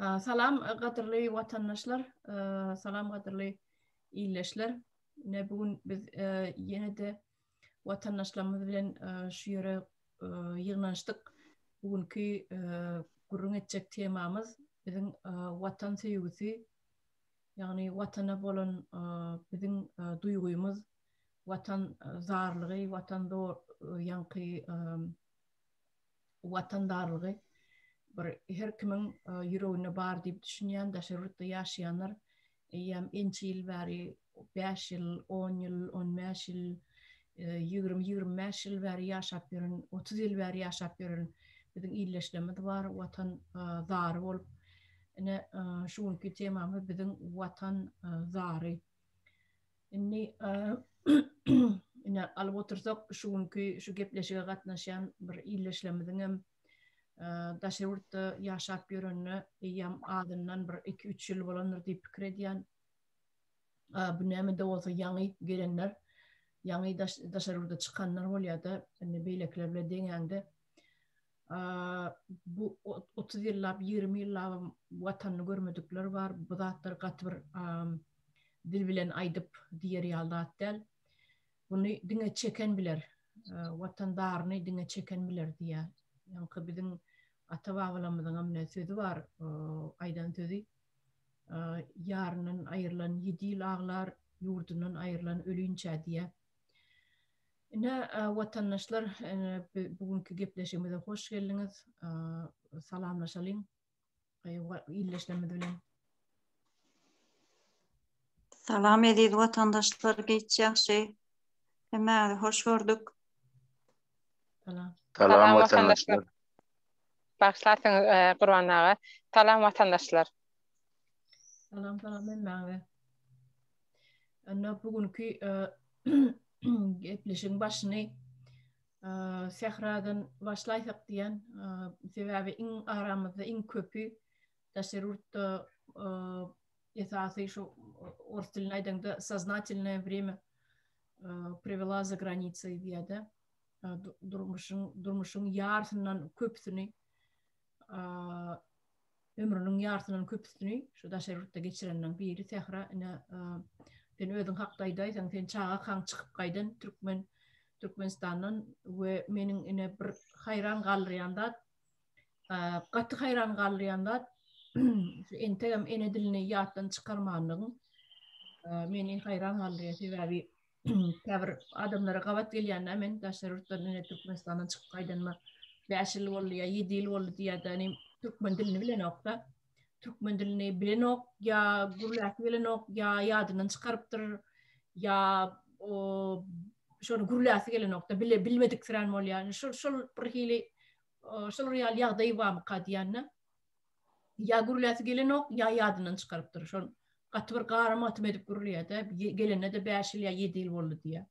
Salam gadyrly watandaşlar, salam gadyrly ildeşler. Ine bu gün biz ýene-de watandaşlarymyz bilen şu ýere ýygnanyşdyk. Bu günki gürrüň etjek temamyz biziň watan söýgüsi, ýagny watana bolan biziň duýgymyz, watan zarlygy, watan ýaňky watandarlygy bir her kimiň ýüreginde bar diýip düşünýän, daşary ýurtda ýaşaýanlar eýýäm ençe ýyl bäri, bäş ýyl, on ýyl, on bäş ýyl, 20, 25 ýyl bäri ýaşap ýören, 30 ýyl bäri ýaşap ýören biziň ildeşlerimiz bar, watan zary bolup. Ine, şu günki temamyz biziň watan zary. Indi ine alyp otursak şu günki şu gepleşige gatnaşýan bir ildeşlerimiziň hem daşary ýurtda ýaşap ýörenine eýýäm azyndan bir 2-3 ýyl bolandyr diýip pikir edýän. Bu näme-de bolsa ýaňy gelenler, ýaňy daşary ýurda çykanlar bolýar-da, indi beýlekiler bilen deňäňde. Bu 30 ýyllap, 20 ýyllap watanyny görmedikler bar. Bu zatlar gaty bir dil bilen aýdyp diýer ýaly zat däl. Buny diňe çeken biler. Watan daryny diňe çeken biler diýýär. Ýaňky biziň ata-babalarymyzyň hem ne sözi bar, aýdan sözi. Ýaryndan aýrylan ýedi ýyl aglar, ýurdundan aýrylan ölinçä diýýär. Ine, watandaşlar, bu günki gepleşigimize hoş geldiňiz. Salamlaşalyň ildeşlerimiz bilen. Salam eziz watandaşlar, giç ýagşy. Hemmäňizi hoş gördük. Salam. Salam watandaşlar. Bagyşlarsyňyz Gurban aga. Salam watandaşlar. Salam salam hemmäňize. Onda bu günki gepleşigiň başyny Sähradan başlaýsak diýen, sebäbi iň aramyzda iň köpi daşary ýurtda esasy şu ors dilinde aýdaňda soznatelnoe wremya prewela za granicey diýýär-de. Durmuşyň durmuşyň ýarysyndan köpüsini ömrüniň ýarysyndan köpüsini şu daşary ýurtda geçirenleriň biri Sähra ine sen özüň hakda aýdaýsaň sen çagakaň çykyp gaýdan türkmen Türkmenistandan we meniň ine bir haýran galdyrýan zat gaty haýran galdyrýan zat şu entegem ene dilini ýatdan çykarmanlygyň meni haýran galdyrýar sebäbi Käbir adamlara gabat gelýände men daşary ýurtdan ine Türkmenistandan çykyp gaýdanyma 5 ýyl boldy ýa 7 ýyl boldy diýýär-de, ine türkmen dilini bilenok-da. Türkmen dilini bilenok ýa gürläsi gelenok ýa ýadyndan çykarypdyr ýa o şony gürläsi gelenok-da, bile bilmediksirän bolýar. Şol şol bir hili şol ýaly ýagdaý barmyka diýýän-de. Ýa gürläsi gelenok, ýa ýadyndan çykarypdyr. Şol gaty bir garym-gatym edip gürleýär-de, gelende-de 5 ýyl ýa 7 ýyl boldy diýýär.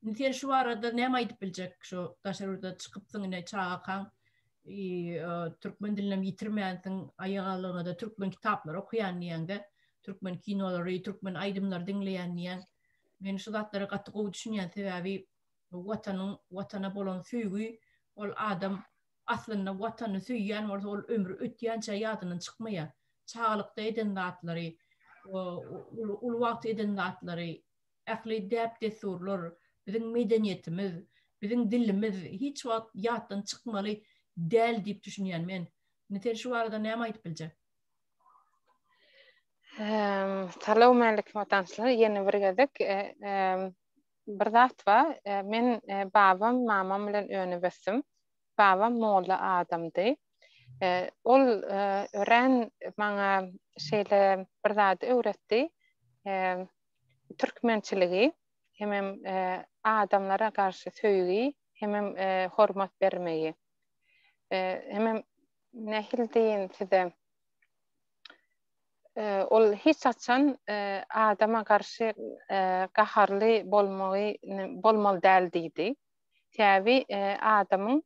Indi sen şu barada näme aýdyp biljek? Şu daşary ýurda çykypsyň ine çagakaň, türkmen dilini hem ýitirmänsiň, aýagallygyna-da türkmen kitaplary okaýan diýýäň-de, türkmen kinolary, türkmen aýdymlary diňleýän diýýäň. Men şu zatlara gaty gowy düşünýän, sebäbi watanyň, watana bolan söýgi ol adam Aslynda Watanyny söýýän bolsa ol ömri ötýänçä ýadyndan çykmaýar. Çagalykda eden zatlary, uly wagty eden zatlary, ähli däp-dessurlar, biziň medeniýetimiz, biziň dilimiz hiç wagt ýatdan çykmaly däl diýip düşünýän men. Indi sen şu barada näme aýdyp biljek? Salowmalikim watançylar, ýene bir gezek Bir zat bar, men babam, mamam bilen önüp ösdüm. Babam molla adamdy. Ol örän maňa şeýle bir zady öwretdi. Türkmençiligi hemem adamlara garşy söýgi hemem hormat bermegi. Hemem nähili diýin size? Ol hiç haçan adama garşy gaharly bolmagy bolmaly däl diýdi. Sebäbi adamyň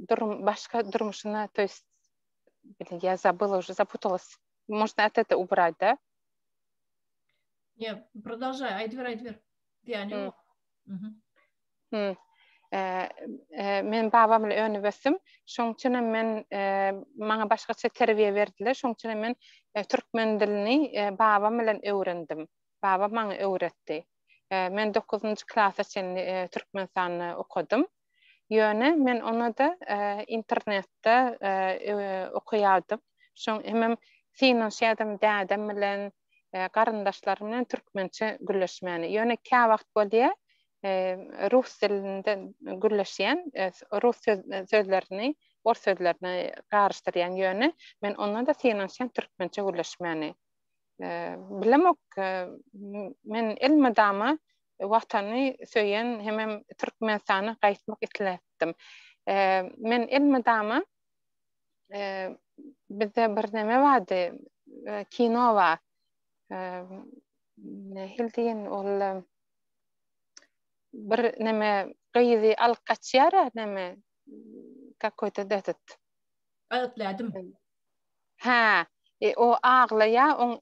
durum başga durmuşyna to ýest blin ýa zabyla уже zaputala's. Можно от это ubrать da? Ne, prodolžaý, aýdyber, aýdyber. Diýýän ýok. Mhm. Men babam bilen önüp ösdüm. Şoň üçin hem men maňa başgaça terbiýe berdiler. Şoň üçin hem men türkmen dilini babam bilen öwrendim. Babam maňa öwretdi. Men dokuzynjy klasa çenli Türkmenistanda okadym. Ýöne men ony-da internetde okaýardym. Şoň hemem synanyşýardym dädem bilen, garyndaşlarym bilen türkmençe gürleşmäni. Ýöne käwagt bolýar, rus dilinde gürleşýän, rus sözlerini, ors sözlerini garyşdyrýan. Ýöne men onda-da synanyşýan türkmençe gürleşmäni. Bilemok, men elmydama Watany söýen hemem Türkmenistana gaýtmak isläpdim. Men elmydama bizde bir neme bardy, kino bar. Nähili diýen ol bir neme gyzy alyp gaçýar neme kakoýta etet. Aýypladym. Hä, e, o aglaýar, oň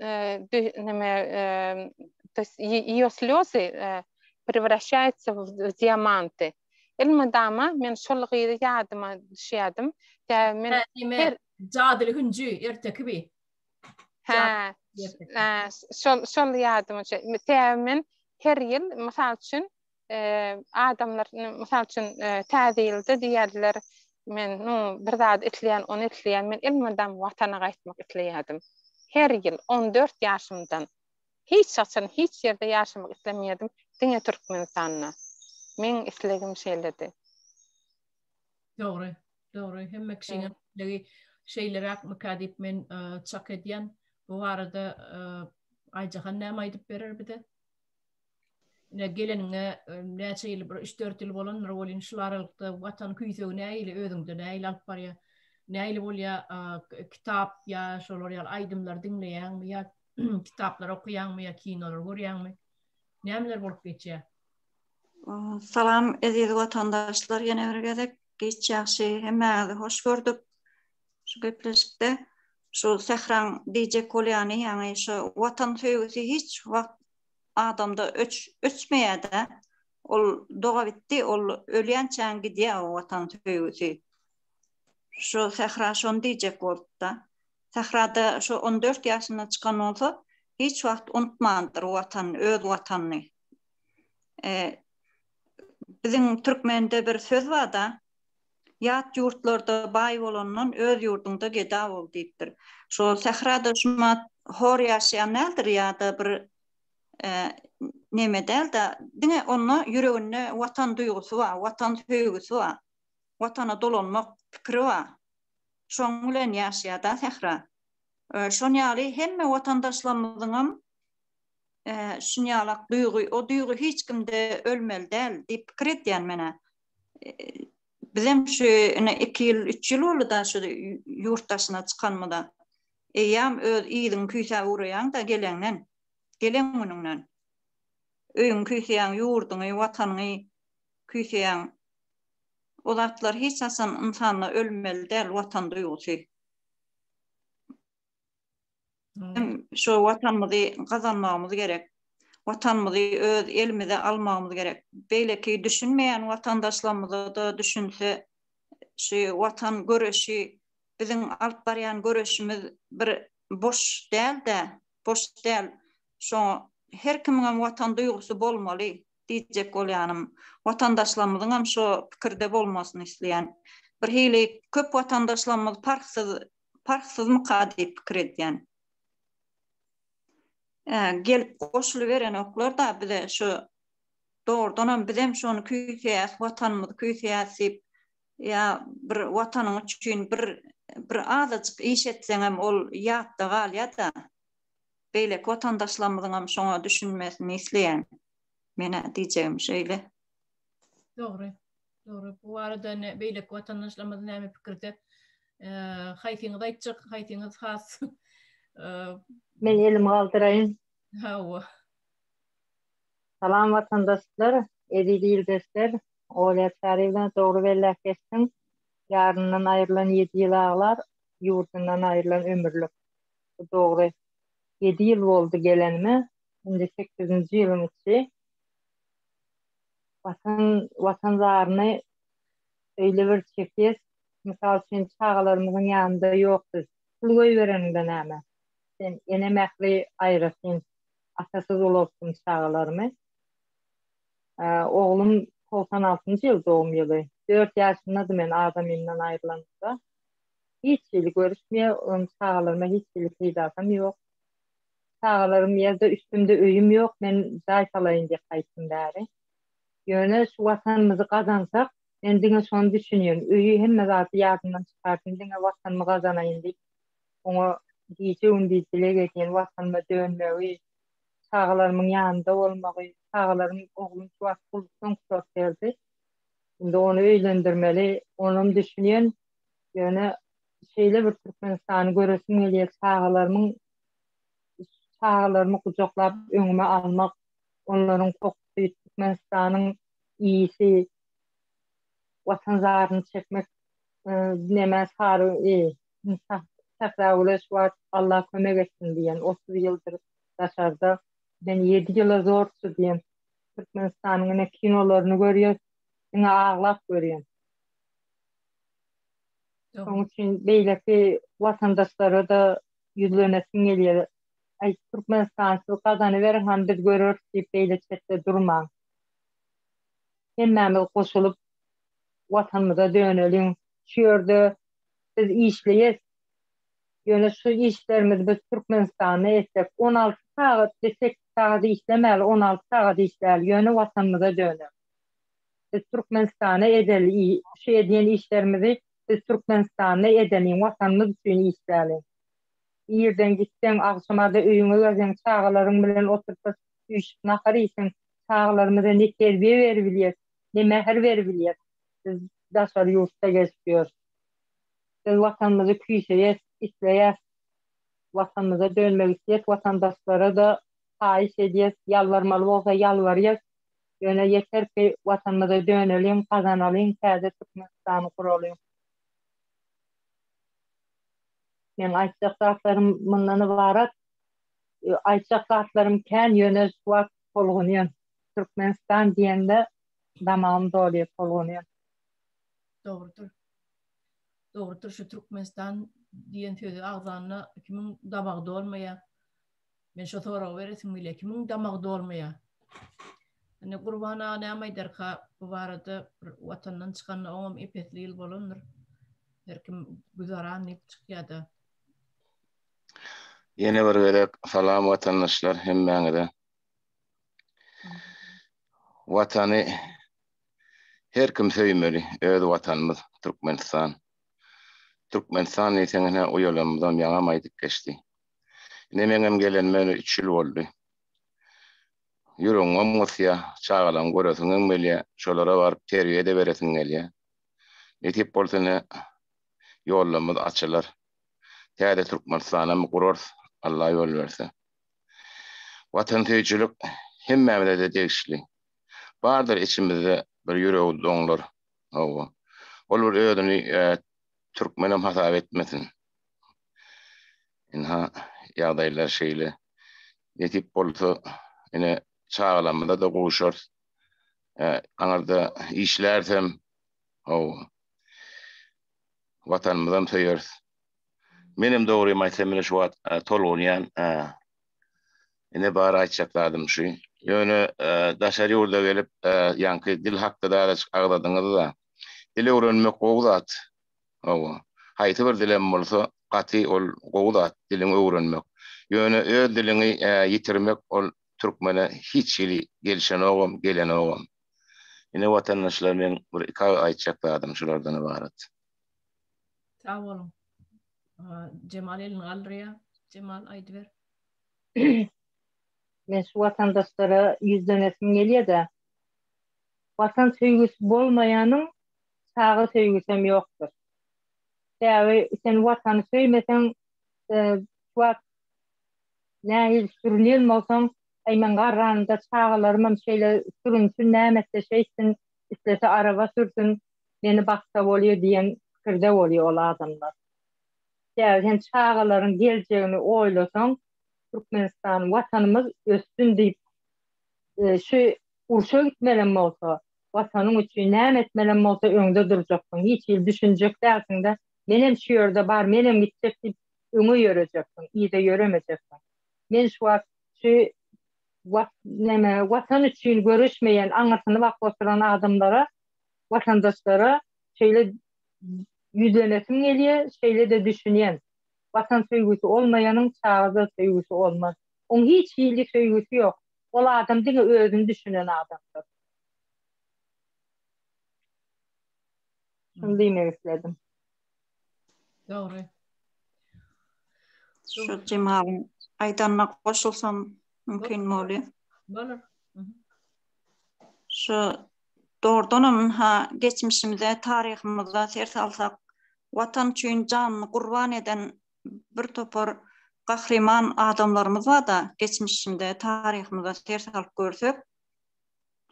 e, neme, e, to есть ее слезы превращаются в diamanty. Elmydama men şol gyzy ýadyma düşýärdim. Tä men her jadyly hünji erteki bi. Hä, şol şol ýadyma düşýär. Tä men her ýyl mysal üçin adamlar mysal üçin täze ýylda diýerdiler men nu bir zat isleýän ony isleýän men elmydam watana gaýtmak isleýärdim her ýyl 14 ýaşymdan hiç haçan hiç ýerde ýaşamak islemeýärdim diňe Türkmenistanda meň islegim şeýledi. Dogry dogry hemme kişiniň islegi şeýleräkmika diýip men çak edýän bu barada Aýjahan näme aýdyp berer bize? Ine geleniňe näçe ýyl bir 3-4 ýyl bolandyr welin şul aralykda watan küýsegi nähili özüňde nähili alyp barýar? Nähili bolýar kitap ýa şolar ýaly aýdymlar diňleýäňmi ýa kitaplar okaýaňmy ýa kinolar görýäňmi? Nämeler bolup geçýär? Salam eziz watandaşlar ýene bir gezek giç ýagşy hemmäňizi hoş gördük şu gepleşikde. Şu Sähraň diýjek bolýany ýaňy şu watan söýgüsi hiç wagt adamda öç öçmeýär-de. Ol dogabitdi, ol ölýänçäň gidýär o watan söýgüsi. Şu Sähra şony diýjek bolupda. Sährada şu 14 ýaşynda çykan bolsa, hiç wagt unutmandyr watanyny, öz watanyny. E, biziň türkmende bir söz bar-da, Ýat ýurtlarda baý bolandan öz ýurduňda geda bol diýipdir. Şo sährada şumat hor ýaşaýan däldir ýa-da bir neme däl-de, diňe onda ýüreginde watan duýgusy bar, watan söýgüsi bar, watana dolanmak pikiri bar. Şoň bilen ýaşaýar-da sähra. Şon ýaly hemme watandaşlarymyzyňam şunýalak duýgy, o duýgy hiç kimde ölmeli däl diýip pikir edýän men-ä. Bizem şu ine 2 ýyl, 3 ýyl boldy-da şu ýurt daşyna çykanymyza. Eýýäm öz yzyňy küýsäp ugraýaň-da geleňden, gelen günüňden. Öýüňi küýseýäň, ýurduňy, watanyňy küýseýäň. O zatlar hiç haçan ynsanda ölmeli däl watan duýgusy. Şu watanymyzy gazanmagymyz gerek. Watanymyzy öz elimize almagymyz gerek. Beýleki düşünmeýän watandaşlarymyza-da düşünse, şu watan göreşi, biziň alyp barýan göreşimiz bir boş däl-de, boş däl. Şoňa her kimiňem watan duýgusy bolmaly diýjek bolýanym. Watandaşlarymyzyňam şo pikirde bolmasyny isleýän. Birhili köp watandaşlarymyz parhsyz parhsyzmyka diýip pikir edýän. Gelip goşulyberenoklar-da bize şu dogrudanam bizem şony küýseýäs, watanymyzy küýseýäs diýip, ýa bir watanyň üçin bir bir azajyk iş etseňem ol ýatda galýa-da. Beýleki watandaşlarymyzyňam şoňa düşünmesini isleýän. Menä diýjegim şeýle. Dogry. Dogry. Bu barada ne beýleki watandaşlarymyz näme pikirde? Haýsyňyz aýtjak, haýsyňyz has Men elimi galdyraýyn. Hawa. Salam watandaşlar, eziz ildeşler. Olýa Çaryýewna dogry belläp geçdiň. Ýaryndan aýrylan ýedi ýyl aglar, ýurdundan aýrylan ömürlik. Bu dogry. Ýedi ýyl boldy gelenime, indi sekizinji ýylyň içi. Watan, watan zaryny öýle bir çekýäs. Mysal üçin, çagalarymyzyň ýanynda ýok biz. Pul goýbereniňde näme? Sen ene mähri aýratyn. Atasyz ulaltdym çagalarymy. Oglum 96-njy ýyl dogum ýyly. 4 ýaşyndady men adamymdan aýrylanymda. Hiç hili görüşmeýär, onuň çagalaryma hiç hili peýdasam ýok. Çagalarym ýerde üstümde öýüm ýok, men jaý salaýyn diýip gaýtdym bäri. Ýöne şu watanymyzy gazansak, men diňe şony düşünýän, öýi hemme zady ýadymdan çykardym, diňe watanymy gazanaýyn diýip, oňa gije-gündiz dileg edýän, watanyma dönmegi, çagalarymyň ýanynda bolmagy, çagalarym, oglum şu wagt gullukdan gutaryp geldi. Indi ony öýlendirmeli, onam düşünýän, ýöne şeýle bir Türkmenistany göresim gelýär, çagalarymyň çagalarymy gujaklap öňüme almak, onlaryň kokusy, Türkmenistanyň ýygy, Watan zaryny çekmek neme sary Sähragüle şu wagt Allah kömek etsin diýen 30 ýyldyr daşarda men 7 ýyla zor diýen Türkmenistanyň ine kinolaryny görýäs diňe aglap görýän. Şonuň üçin beýleki watandaşlara-da ýüzlenesim gelýär. Aý, Türkmenistan siz gazanyberiň hany biz göreris diýip beýle çetde durmaň. Hemmämiz goşulyp Watanymyza döneliň. Şu ýerde biz işleýäs. Ýöne şu işlerimizi biz Türkmenistanda etsek, 16 sagat, biz 8 sagat işlemäli, 16 sagat işläli, ýöne Watanymyza döneli. Biz Türkmenistana edeli, şu edýän işlerimizi biz Türkmenistanda edeliň, Watanymyz üçin işläliň. Irden gitseň, agşamada öýüňe gelseň, çagalaryň bilen oturyp üýşüp nahar iýseň, çagalarymyza ne terbiýe beribilýäs, ne mähir beribilýäs. Biz daşary ýurtda gezip ýörüs. Biz Watanymyzy küýseýäs, isleýäs. Watanymyza dönmek isleýäs, watandaşlara-da haýyş edýäs, ýalbarmaly bolsa ýalbarýas. Ýöne ýeter ki Watanymyza döneliň, gazanalyň, täze Türkmenistany guralyň. Meň aýtjak zatlarym mundan ybarat. Aýtjak zatlarym kän, ýöne şu wagt tolgunýan. Türkmenistan diýende damagym dolýar, tolgunýan. Dogrudyr. Dogrudyr şu Türkmenistan diýen sözi agzanda kimiň damagy dolmaýar? Men şo soragy beresim gelýär. Kimiň damagy dolmaýar? Indi Gurban aga näme aýdarka bu barada bir watandan çykanda oňam epesli ýyl bolandyr. Her kim güzaran diýip çykýar-da. Ýene bir gezek salam watandaşlar hemmäňize. Watany her kim söýmeli, öz watanymyz Türkmenistan. Türkmenistan diýseň ine uýalanymyzam ýaňam aýdyp geçdi. Ine meňem gelenime ine üç ýyl boldy. Ýüregiňem gysýa, çagalaňy göresiňem gelýä, şolara baryp terbiýe-de beresiň gelýä. Nesip bolsa ine ýollarymyz açylar. Täze Türkmenistanam gurarys, Alla ýol berse. Watansöýüjilik hemmämize-de degişli. Bardyr içimizde bir ýüregi doňlar. Hawa. Ol bir özüni türkmenem hasap etmesin. Ynha, ýagdaýlar şeýle. Nesip bolsa, ine, çagalarymyza-da gowşarys. Aňyrda işlärisem, hawa, Watanymyzam söýeris. Menem dogrymy aýtsam ine şu wagt tolgunýan. Ine bar aýtjak zadym şu. Ýöne daşary ýurda gelip ýaňky dil hakda-da azajyk agzadyňyz-da. Dil öwrenmek gowy zat. Hawa. Haýsy bir dilem bolsa gaty ol gowy zat diliňi öwrenmek. Ýöne öz diliňi ýitirmek ol türkmene hiç hili gelşenogam, gelenogam. Ine watandaşlar meň bir iki agyz aýtjak zadym şulardan ybarat. Sag boluň. Jemal elini galdyrýar. Jemal aýdyber. Men şu watandaşlara ýüzlenesim gelýär-de. Watan söýgüsi bolmaýanyň çaga söýgüsem ýokdur. Sebäbi sen watany söýmeseň, şu wagt nähili sürünýän bolsaň, Aý men garranymda çagalarymam şeýle sürünsin näme etse şeýtsin, islese araba sürsün, meni baksa bolýa diýen pikirde bolýa ol adamlar. Sebäbi sen çagalaryň geljegini oýlasaň, Türkmenistan watanymyz össün diýip şu urşa gitmelem bolsa, Watanyň üçin näme etmelem bolsa öňde durjaksyň. Hiç hili düşünjek dälsiň-de, menem şu ýerde bar, menem gitjek diýip öňe ýörejeksiň, yza ýöremejeksiň. Men şu wagt şu neme Watan üçin göreşmeýän, aňyrsyny bakyp oturan adamlara, watandaşlara şeýle ýüzlenesim gelýär, şeýle-de düşünýän. Watan söýgüsi olmaýanyň çaga-da söýgüsi olmaz. Oň hiç hili söýgüsi ýok. Ol adam diňe özüni düşünen adamdyr. Şuny diýmek isledim. Dogry. Şu Jemalyň aýdanyna goşulsam mümkin bolýar. Bolar. Şu dogrudanam ynha geçmişimize, taryhymyza ser salsak, Watan üçin janyny gurban eden bir topar gahryman adamlarymyz bar-da, geçmişinde taryhymyza ser salyp görsek,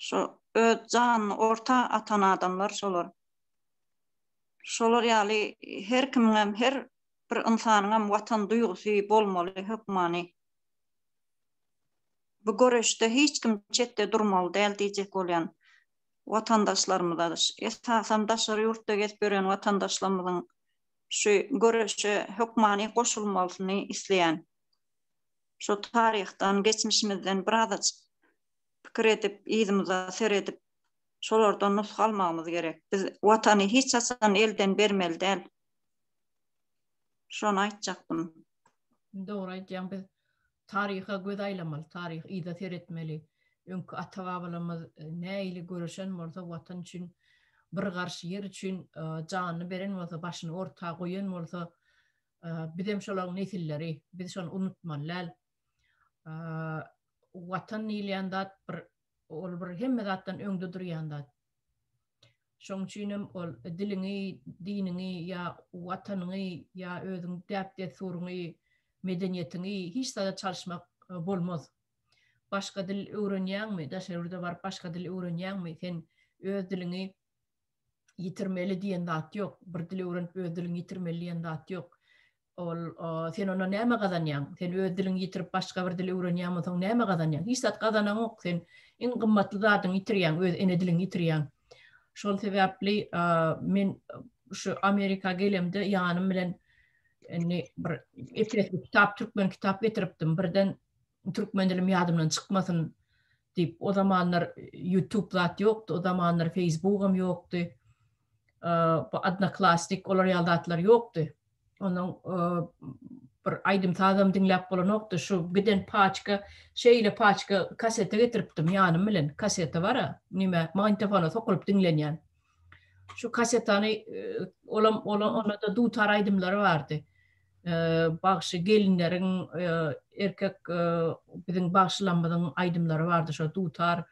şu öz janyny orta atan adamlar şolar. Şolar ýaly her kimiňem, her bir ynsanyňam Watan duýgusy bolmaly hökmany. Bu göreşde hiç kim çetde durmaly däl diýjek bolýan watandaşlarymyza, esasam daşary ýurtda gezip ýören watandaşlarymyzyň şu göreşe hökmany goşulmalysyny isleýän. Şu taryhdan, geçmişimizden birazajyk pikir edip, yzymyza seredip, şolardan nusga almagymyz gerek. Biz Watany hiç haçan elden bermeli däl. Şony aýtjakdym. Dogry aýtýaň biz taryha göz aýlamaly, taryh yza seretmeli. Öňki ata-babalarymyz nähili göreşen bolsa watan üçin, bir garş ýer üçin janyny beren bolsa, başyny orta goýan bolsa, bizem şolaryň nesilleri, biz şony unutmaly däl. Watan diýilýän zat bir ol bir hemme zatdan öňde durýan zat. Şoň üçinem ol diliňi, diniňi ýa watanyňy ýa özüň däp-dessuryňy, medeniýetiňi hiç zada çalyşmak bolmaz. Başga dil öwrenýäňmi, daşary ýurda baryp başga dil öwrenýäňmi, sen öz diliňi ýitirmeli diýen zat ýok. Bir dil öwrenip öz diliňi ýitirmeli diýen zat ýok. Ol sen onda näme gazanýaň? Sen öz diliňi ýitirip başga bir dili öwrenýän bolsaň näme gazanýaň? Hiç zat gazanaňok. Sen iň gymmatly zadyňy ýitirýäň, öz ene diliňi ýitirýäň. Şol sebäpli men şu Amerika gelemde ýanym bilen indi bir epesli kitap, türkmen kitap getiripdim. Birden türkmen dilim ýadymdan çykmasyn diýip, o zamanlar YouTube zat ýokdy, o zamanlar Facebookam ýokdy. Bu Odnoklassnik olar ýaly zatlar ýokdy. Onuň bir aýdym-sazam diňläp bolanokdy. Şu giden paçka, şeýle paçka kaseta getiripdim ýanym bilen. Kaseta bar-a, nime, magnitofona sokulyp diňlenýän. Şu kasetany olam onda-da dutar aýdymlary bardy. Bagşy gelinleriň, erkek biziň bagşylarymyzyň aýdymlary bardy şo dutar,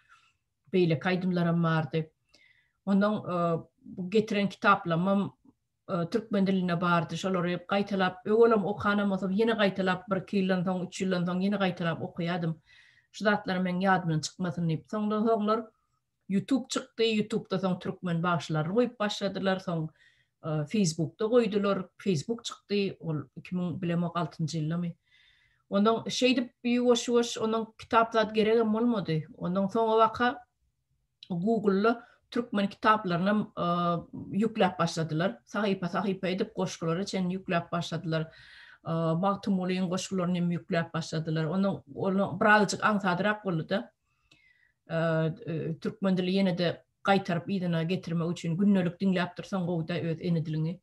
beýleki aýdymlaram bardy. Ondan bu getiren kitaplarymam türkmen dilinde bardy. Şolary gaýtalap, öwelam okanam bolsam, ýene gaýtalap, birki ýyldan soň, üç ýyldan soň ýene gaýtalap okaýardym. Şu zatlar meň ýadymdan çykmasyn diýip. Soňdan soňlar YouTube çykdy. YouTube'da soň türkmen bagşylaryny goýup başladylar. Soň Facebookda goýdular. Facebook çykdy. Ol 2000 bilemok altynjy ýyldamy. Ondan şeýdip ýuwaş-ýuwaş onuň kitap zat geregem bolmady. Ondan soňabaka Google-da türkmen kitaplarynam ýükläp başladylar. Sahypa-sahypa edip goşgulara çenli ýükläp başladylar. Magtymgulyň goşgularyny hem ýükläp başladylar. Onuň ony birazajyk aňsadrak boldy-da. Türkmen dili ýene-de gaýtaryp yzyna getirmek üçin gündelik diňläp dursaň gowy-da öz ene diliňi.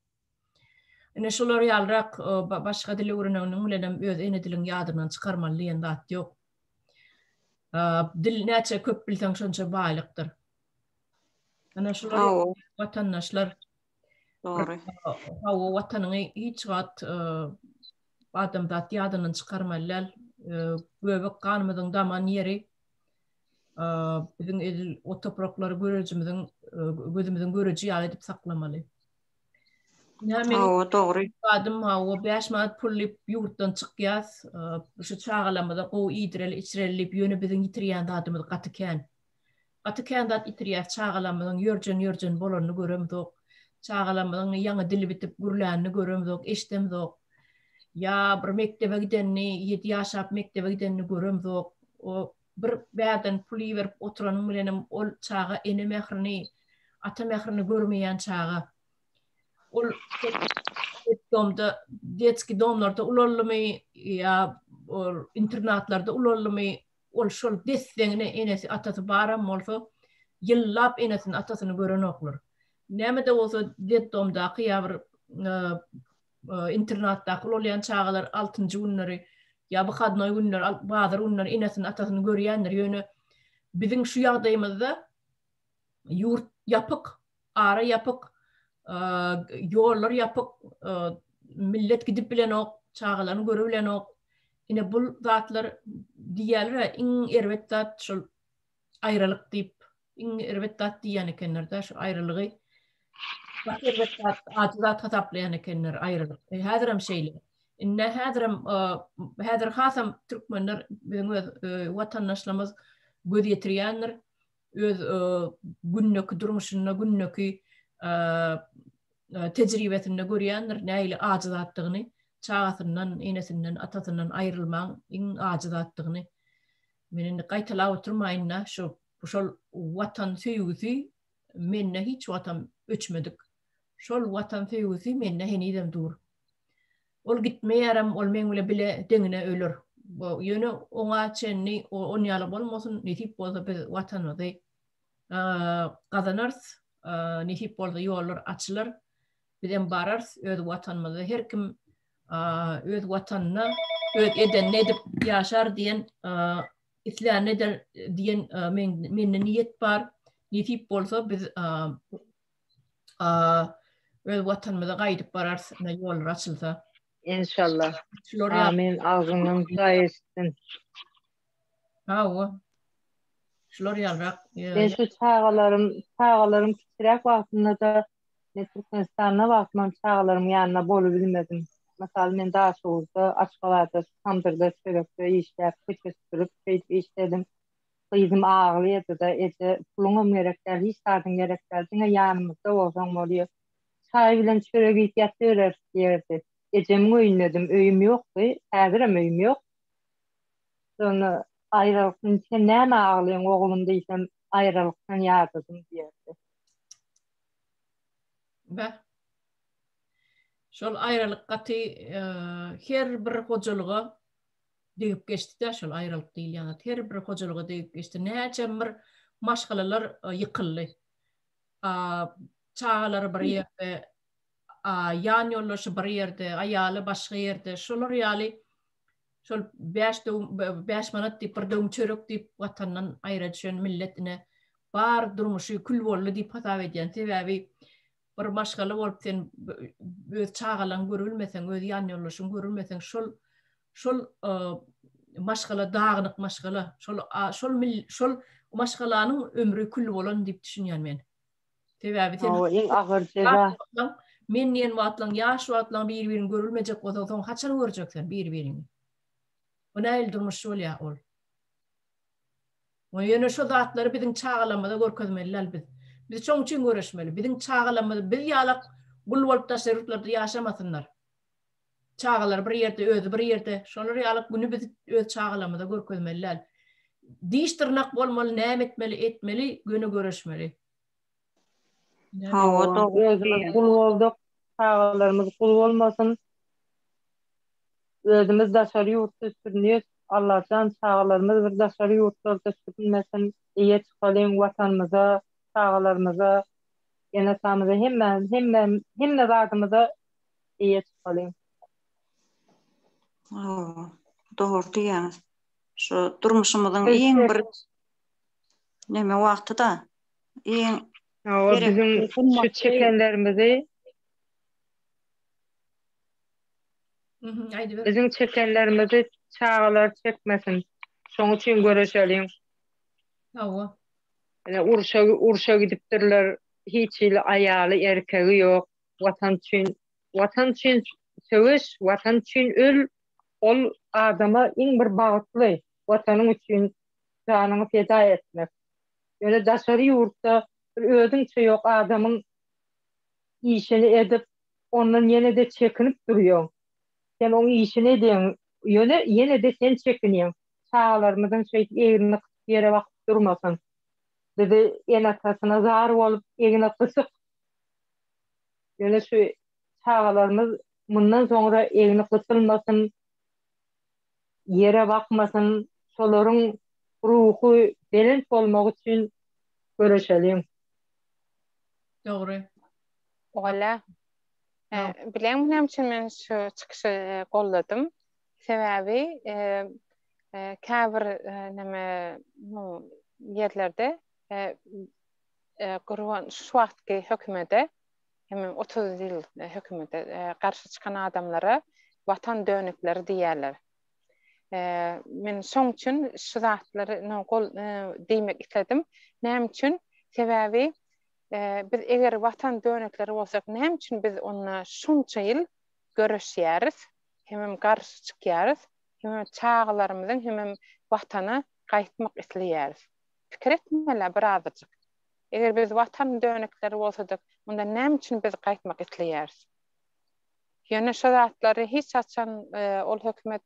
Ine şular ýalyrak başga dil öwreneniň bilenem öz ene diliňi ýadyndan çykarmaly diýen zat ýok. Dil näçe köp bilseň şonça baýlykdyr. Ana şular watandaşlar. Dogry. Hawa watanyňy hiç wagt adamzat ýadyndan çykarmaly däl. Göbek ganymyzyň daman ýeri biziň edil o topraklary görejimiziň gözümiziň göreji ýaly edip saklamaly. Hawa, dogry. Adym hawa 5 manat pul diýip ýurtdan çykýas. Şu çagalarymyza gowy iýdireli, içireli diýip, ýöne biziň ýitirýän zadymyz gaty kän. Gaty kän zat ýitirýäs, çagalarymyzyň ýörjen-ýörjen bolanyny göremzok. Çagalarymyzyň ýaňy dili bitip gürlänini göremzok, eşidemzok. Ýa bir mekdebe gidenini, ýedi ýaşap mekdebe gidenini göremzok. O. Bir bärden pul iberip oturanyň bilenem ol çaga ene mährini, ata mährini görmeýän çaga. Ol domda, detski domlarda ulaldymy ýa ol internatlarda ulaldymy, ol şol desseňine enesi, atasy baram bolsa, ýyllap enesini, atasyny görenoklar. Näme-de bolsa detdomdaky ýa bir internatdaky ulalýan çagalar altynjy günleri ýa wyhodnoý günleri, bazar günleri enesini, atasyny görýändir. Ýöne biziň şu ýagdaýymyzda ýurt ýapyk, ara ýapyk, ýollar ýapyk, millet gidip bilenok, çagalaryny görüp bilenok. Ine bul zatlar diýýärler, iň erbet zat şol aýralyk diýip, iň erbet zat diýýän ekenler-de, şu aýralygy gaty erbet zat, ajy zat hasaplaýan ekenler aýralyk. E, häzirem şeýle. Indi häzirem häzir hasam türkmenler biziň öz e, watandaşlarymyz göz ýetirýändir. Öz gündeki durmuşynda, gündeki tejribesinde görýändir nähili ajy zatdygyny, çagasyndan, enesinden, atasyndan aýrylmagyň iň ajy zatdygyny. Men indi gaýtalap oturmaýyn-da, şu şol watan söýgüsi mende hiç wagtam öçmedik. Şol watan söýgüsi mende henizem dur. Ol gitmeýärem, ol meň bile bile deňine öler. Ýöne oňa çenli on ýaly bolmasyn, nesip bolsa biz watanymyzy gazanarys, nesip bolsa ýollar açylar, bizem bararys öz watanymyza. Her kim öz watanyna öz edenini edip ýaşar diýen islänini eder diýen mende niýet bar. Nesip bolsa biz öz watanymyza gaýdyp bararys, ine ýollar açylsa. Enşallah. Amin. Agzyňdan Hudaý eşitsin. Hawa. Şular ýalyrak. Men şu çagalarym, çagalarym kiçiräk wagtynda-da men Türkmenistanda wagtymam çagalarymyň ýanynda bolubilmedim. Mysal men Daşoguzda, Aşgabatda, tamdyrda, çörekde işläp, köçe süpürip şeýdip işledim. Gyzym aglaýardy-da, Eje, puluňam gerek däl, hiç zadyň gerek däl, diňe ýanymyzda bolsaň bolýar. Çaý bilen çörek iýip ýatybereris diýerdi. Ejemiň öýündedim, öýüm ýokdy, häzirem öýüm ýok. Şonda aýralykdan sen nämä aglaýaň oglum diýsem, aýralykdan ýadadym diýerdi. Beh. Şol aýralyk gaty her bir hojalyga degip geçdi-dä şol aýralyk diýilýän zat. Her bir hojalyga degip geçdi. Näçe bir maşgalalar e, ýykyldy. Çagalary bir ýerde, ýan ýoldaşy bir ýerde, aýaly başga ýerde. Şolar ýaly şol 5 döwüm 5 manat diýip bir döwüm çörek diýip watandan aýra düşen millet ine bar durmuşy kül boldy diýip hasap edýän. Sebäbi bir maşgala bolup sen öz çagalaryňy görülmeseň, öz ýan ýoldaşyňy görülmeseň, şol şol maşgala dagynyk maşgala, şol şol şol maşgalanyň ömri kül bolan diýip düşünýän men. Sebäbi sen iň agyr jeza. Men diýen wagtlaň, ýaş wagtlaň bir-birini görülmejek bolsaň, soň haçan görjek sen bir-biriňi? Bu nähili durmuş bolýar ol? We ýöne şo zatlary biziň çagalarymyza görkezmeli däl biz. Biz şoň üçin göreşmeli. Biziň çagalarymyz biz ýalak gul bolup daşary ýurtlarda ýaşamasynlar. Çagalary bir ýerde, özi bir ýerde. Şolar ýalak güni biz öz çagalarymyza görkezmeli däl. Diş dyrnak bolmaly, näme etmeli, etmeli, göni göreşmeli. Hawa, dogry. Özümiz gul bolduk, çagalarymyz gul bolmasyn. Özümiz daşary ýurtda sürünýäs, Allajan çagalarymyz bir daşary ýurtlarda sürünmesin, eýe çykalyň watanymyza, çagalarymyza, ene-atamyza hemme hemme hemme zadymyza eýe çykalyň. Hawa, dogry diýýäňiz. Şu durmuşymyzyň iň bir neme wagty-da, iň Hawa, biziň şu çekenlerimizi Biziň çekenlerimizi çagalar çekmesin. Şoň üçin göreşeliň. Hawa. Ine urşa urşa gidipdirler. Hiç hili aýaly, erkegi ýok. Watan üçin, Watan üçin söweş, Watan üçin öl. Ol adama iň bir bagtly Watanyň üçin janyňy feda etmek. Ýöne daşary ýurtda bir özüňçe ýok adamyň işini edip ondan ýene-de çekinip durýaň. Sen oň işini edýäň, ýöne ýene-de sen çekinýäň. Çagalarymyzyň şeýdip egrini gysyp. Ýere bakyp durmasyn. Bizi ene-atasyna zar bolup, egni gysyk. Ýöne şu çagalarymyz mundan soňra egni gysylmasyn, ýere bakmasyn, şolaryň ruhy belent bolmagy üçin göreşeliň. Dogry. Walla. Bileňmi näme üçin men şu çykyşy golladym? Sebäbi käbir näme ýerlerde gurban şu wagtky hökümede hemem 30 ýyl hökümete garşy çykan adamlara watan dönükleri diýýärler. Men şoň üçin şu zatlary gol diýmek isledim. Näme üçin? Sebäbi biz eger watan dönükleri bolsak, näme üçin biz onda şunça ýyl göreşýäris, hemem garşy çykýarys, hemem çagalarymyzyň hemem watana gaýtmak isleýäris. Pikir etmeli birazajyk. Eger biz watan dönükleri bolsadyk, onda näme üçin biz gaýtmak isleýäris? Ýöne şo zatlary hiç haçan ol hökümet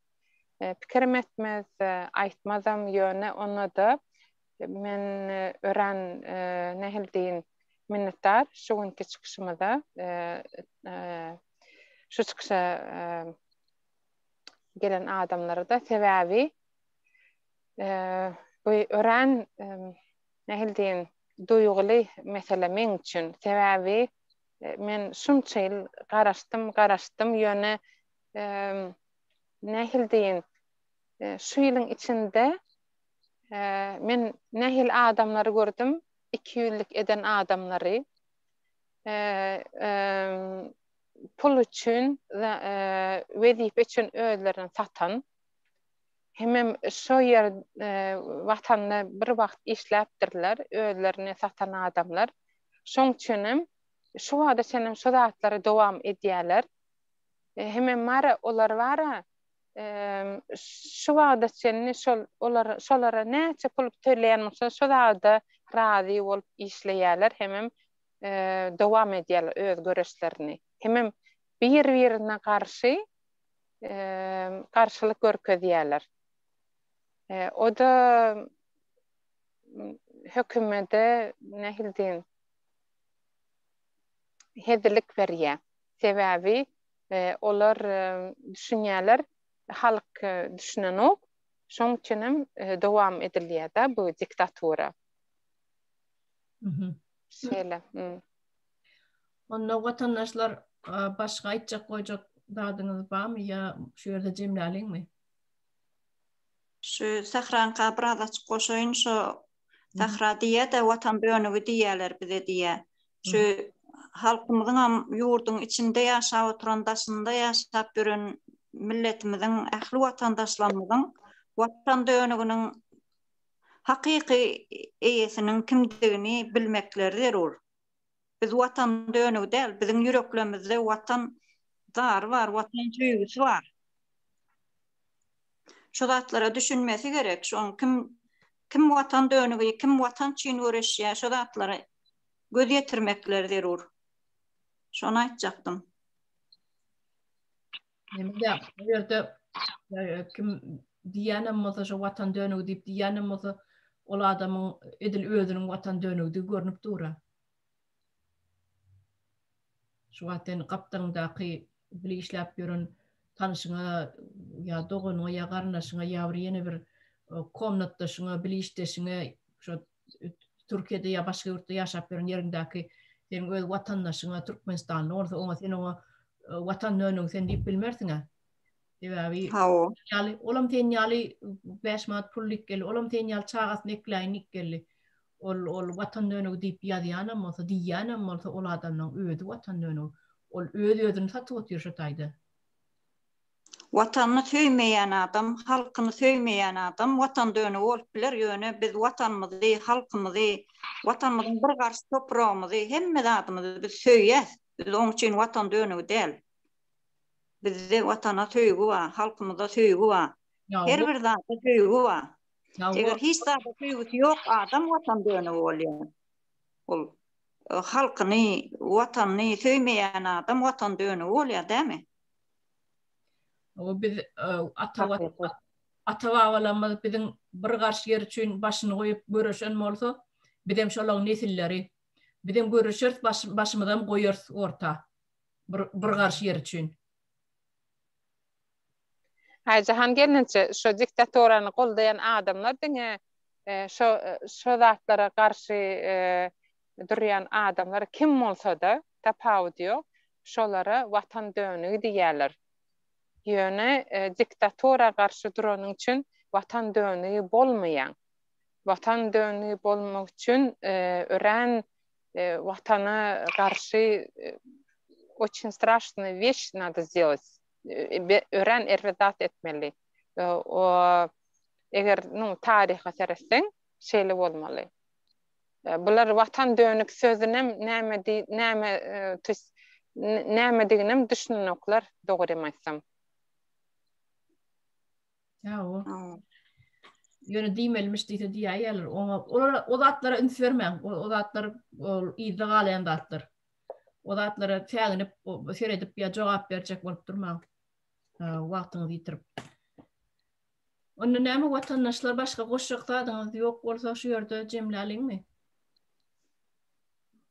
pikirim etmez, aýtmazam, ýöne onda-da men örän nähili diýin, minnetdar şu günki çykyşymyza, şu çykyşa gelen adamlara-da, sebäbi bu örän nähili diýin, duýguly mesele meň üçin. Sebäbi men şunça ýyl garaşdym, garaşdym, ýöne nähili diýin, şu ýylyň içinde men nähili adamlary gördüm, ikiýüzlük eden adamlary, pul üçin, wezipe üçin özlerini satan, Hemem şo ýer watanda bir wagt işläpdirler, özlerini satan adamlar. Şoň üçinem şu wagta çenlem şo zatlary dowam edýärler. Hemem bara olar bara şu wagta çenli şol olar şolara näçe pul töleýän bolsa şo zada razy bolup işleýärler hemem dowam edýärler öz göreşlerini. Hemem bir-birine garşy garşylyk görkezýärler. O-da hökümede nähili diýin hezillik berýär. Sebäbi olar düşünýärler, halk düşünenok. Şoň üçin hem dowam edilýär-de bu diktatura. Şeýle. Onda watandaşlar başga aýtjak goýjak zadyňyz barmy ýa şu ýerde jemläliňmi? Şu Sähraňka biraz açyk goşaýyn şu Sähra diýýä-de watan dönügi diýýäler bize diýýä. Şu halkymyzyňam ýurduň içinde ýaşap oturan daşynda ýaşap ýören milletimiziň ähli watandaşlarymyzyň watan dönüginiň hakyky eýesiniň kimdigini bilmekleri zerur. Biz Watan dönügi däl, biziň ýüreklemizde Watan zary bar, Watan söýgüsi bar. Şu zatlara düşünmesi gerek, şoň kim kim Watan dönügi, kim Watan üçin göreşýär, şu zatlara göz ýetirmekleri zerur. Şony aýtjakdym. Neme-de, bu ýerde kim diýýänem bolsa, şo Watan dönügi diýip diýýänem bolsa, ol adamyň edil özüniň Watan dönügidigi görnüp dur-a. Şu wagt sen gapdalyňdaky bile işläp ýören tanyşyňa ýa doganyňa ýa garyndaşyňa ýa bir ýene bir komnatdaşyňa, bile işdeşiňe şo Türkiýede ýa başga ýurtda ýaşap ýören ýeriňdäki seniň öz watandaşyňa türkmenistanly bolsa oňa sen oňa e, watan dönügi sen diýip bilmersiň-ä. Sebäbi ýaly olam sen ýaly 5 manat pul diýip geldi, olam sen ýaly çagasyny ekläýin diýip geldi. Ol ol watan dönügi diýip ýazýanam bolsa, diýýänem bolsa ol adamlaň özi watan dönügi. Ol öz-özüni satyp otyr şo taýda. Watanyny söýmeýän adam, halkyny söýmeýän adam watan dönügi bolup biler, ýöne biz watanymyzy, halkymyzy, watanymyzyň bir garyş topragymyzy, hemme zadymyzy biz söýýäs. Biz oň üçin watan dönügi däl. Bizde watana söýgi bar, halkymyza söýgi bar. Her bir zada söýgi bar. Eger hiç zada söýgüsi ýok adam watan dönügi bolýar. Ol halkyny, watanyny söýmeýän adam watan dönügi bolýar, dämi? O biz ata watan. Ata-babalarymyz biziň bir garş ýer üçin başyny goýup göreşen bolsa, bizem şolaň nesilleri. Bizem göreşeris, başymyzam goýarys orta. Bir, bir garş ýer üçin. Aýjahan gelneje, şo diktaturany goldaýan adamlar diňe şo şo zatlara garşy durýan adamlar kim bolsa-da, tapawudy ýok, şolara watan dönügi diýýärler. Ýöne diktatura garşy duranyň üçin watan dönügi bolmaýaň. Watan dönügi bolmak üçin örän watana garşy oçin straşnyý weş nado sdelat. Örän erbet zat etmeli. O eger nu taryha seretseň şeýle bolmaly. Bular watan dönük sözünem näme diý näme to ýest nämediginem düşünenoklar dogrymy aýtsam. Hawa. Ýöne diýmelimiş diýse diýäýerler. Oňa olara o zatlara üns bermäň. O, o zatlar ol yzda galaýan zatlar. O zatlara säginip, seredip ýa jogap berjek bolup durmaň. Wagtyňyzy ýitirip. Onda näme watandaşlar başga goşjak zadyňyz ýok bolsa şu ýerde jemläliňmi?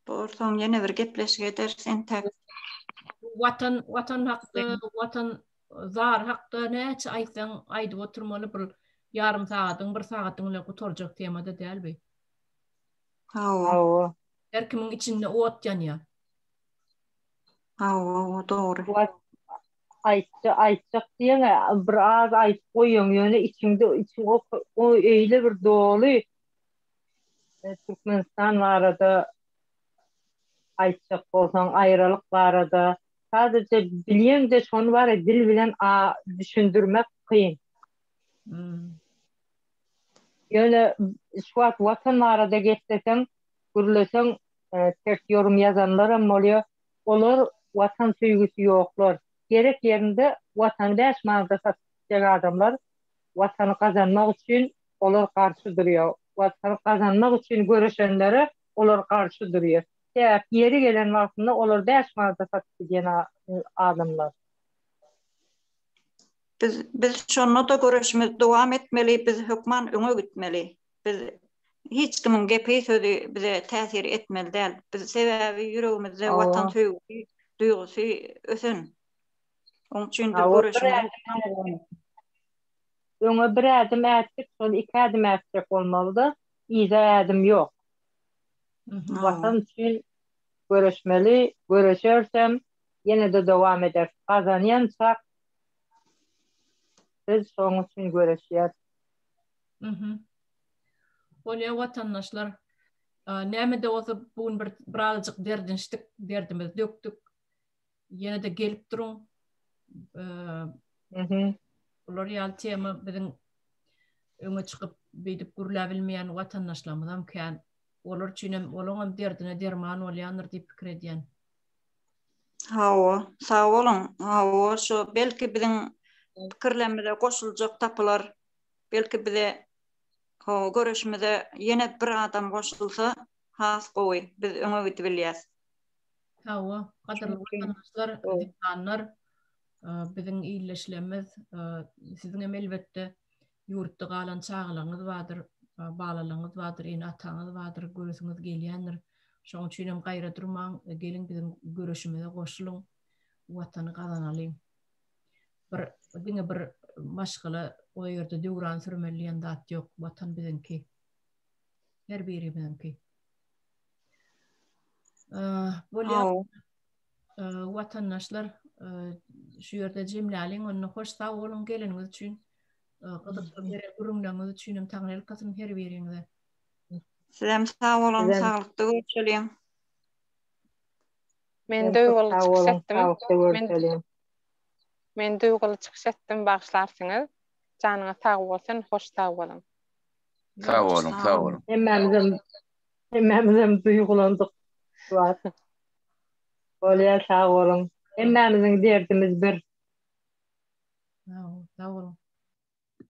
Bor soň ýene bir gepleşik ederis entäk. Watan watan hakda watan zar hakda näçe aýtsaň aýdyp oturmaly bir ýarym sagadyň bir sagatyň bilen gutarjak temada däl bi. Hawa. Hawa. Her kimiň içinde ot ýanýar. Hawa, dogry. Aýtja, aýtjak diýeňä, bir az aýdyp goýaň, ýöne içiňde içiň o öýle bir doly e, Türkmenistan barada aýtjak bolsaň, aýralyk barada, sadece bilýäň-de şony bar dil bilen a düşündirmek kyn. Hmm. Ýöne şu wagt watan barada gepleseň, gürleseň, e, ters yorum ýazanlaram bolýar. Olar watan söýgüsi ýoklar. Gerek ýerinde watany 5 manada satyp gitjek adamlar watany gazanmak üçin olar garşy durýar. Watany gazanmak üçin göreşenlere olar garşy durýar. Sebäp ýeri gelen wagtynda olar 5 manada satyp gidýän adamlar. Biz biz şonda-da göreşimizi dowam etmeli, biz hökman öňe gitmeli. Biz hiç kimiň gepi sözi bize täsir etmeli däl. Biz sebäbi ýüregimizde watan söýgüsi duýgusy ösen. Oň üçin biz göreşimizi Öňe bir ädim ätdik, şony iki ädim ätjek bolmalyda, yza ädim ýok. Watan üçin göreşmeli, göreşersem ýene-de dowam ederis. Gazanýançak biz şoň üçin göreşýäris. Mhm. Bolýar watandaşlar. Näme-de bolsa bu gün bir birazajyk derdinişdik, derdimizi dökdük. Ýene-de gelip duruň. Mhm. Bular ýaly tema biziň öňe çykyp beýdip gürläbilmeýän watandaşlarymyzam kän. Olar üçin hem olaň hem derdine derman bolýandyr diýip pikir edýän. Hawa, sag boluň. Hawa, şu belki biziň pikirlerimize goşuljak tapylar. Belki bize hawa göreşimize ýene bir adam goşulsa has gowy. Biz öňe gidibilýäs. Hawa, gadyrly watandaşlar, zenanlar, biziň ildeşlerimiz, siziň hem elbetde ýurtda galan çagalaryňyz bardyr, balalaryňyz bardyr, ene-ataňyz bardyr, göresiňiz gelýändir. Şonuň üçin hem gaýra durmaň, geliň biziň göreşimize goşulyň, Watany gazanalyň. Bir diňe bir maşgala o ýerde döwran sürmeli diýen zat ýok, Watan biziňki. Her birimiziňki. Bolýar. Watandaşlar, şu ýerde jemläliň, onda hoş sag boluň geleniňiz üçin. Gyzykly beren gürrüňleriňiz üçin hem taňryýalkasyn her biriňize. Sizem sag boluň, saglykda görüşeliň. Men duýguly çykyş etdim. Men, men duýguly çykyş etdim, bagyşlarsyňyz. Janyňyz sag bolsun, hoş sag boluň. Sag boluň, sag boluň. Hemmämizem hemmämizem duýgulandyk şu wagt. Bolýar, sag boluň. Hemmämiziň derdimiz bir. Sag boluň.